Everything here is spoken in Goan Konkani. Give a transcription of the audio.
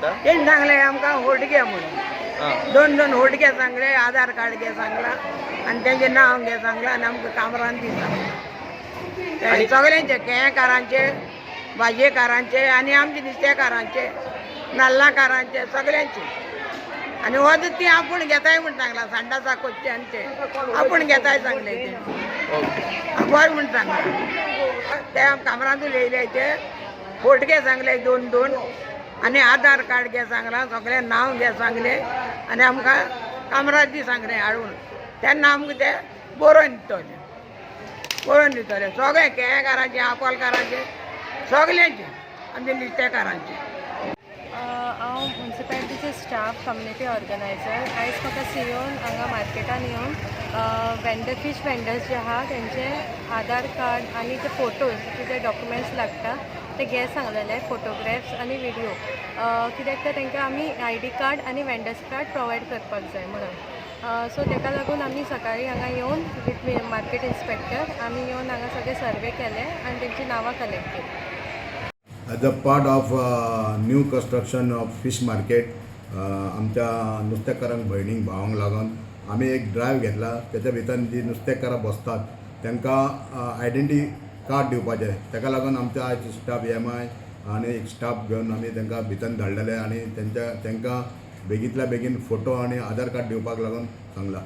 सांगता? तेणी सांगलें आमकां व्होट घे म्हणून. दोन दोन व्होट घे सांगले, आधार कार्ड घे सांगला आनी तेंचें नांव घे सांगलां आनी आमकां कामरान दी सांगलां. आनी सगळ्यांचे, केळेकारांचे, भाजयेकारांचे आनी आमचे नुस्तेकारांचे, नाल्लाकारांचे, सगळ्यांचे. आनी वच ती आपूण घेताय म्हूण सांगलां. सांडासा कोच्यांचे आपूण घेताय सांगले ते. बरें म्हूण सांगलां. ते कामरांतूच येयले, ते फोट घे सांगले दोन दोन आनी आधार कार्ड घे सांगलां, सगळें नांव घे सांगलें आनी आमकां कामरात दी सांगलें हाडून. तेन्ना आमकां ते बरोवन दितले, बरोवन दितले सगळे, केळेकारांचे, आपोलकारांचे, सगल्यांचे, आमचे नुस्तेकारांचे. हांव मुन्सिपालिटीचे स्टाफ, कम्युनिटी ऑर्गनायझर. आयज म्हाका सीओन हांगा मार्केटान येवन वेंडर, फीश वेंडर्स जे आहा तेंचे आधार कार्ड आनी ते फोटोज, कितें डॉक्युमेंट्स लागता ते घे सांगलेले, फोटोग्राफ्स आनी विडियो. कित्याक तर तांकां आमी आयडी कार्ड आनी वेंडर्स कार्ड प्रोवायड करपाक जाय म्हणून. सो ताका लागून आमी सकाळी हांगा येवन विथ मार्केट इन्स्पेक्टर आमी येवन हांगा सगळे सर्वे केले आनी तेंची नांवां कलेक्ट केली. As a part of new construction of fish market, आमच्या नुस्तेकारांक, भयणींक, भावांक लागून आमी एक ड्रायव्ह घेतला. तेच्या भितर जी नुस्तेकारां बसतात तांकां आयडेंटिटी कार्ड दिवपाचें. ताका लागून आमच्या आयज स्टाफ, एमआय आनी एक स्टाफ घेवन आमी तांकां भितर धाडलेले आनी तेंच्या तांकां बेगींतल्या बेगीन फोटो आनी आधार कार्ड दिवपाक लागून सांगलां.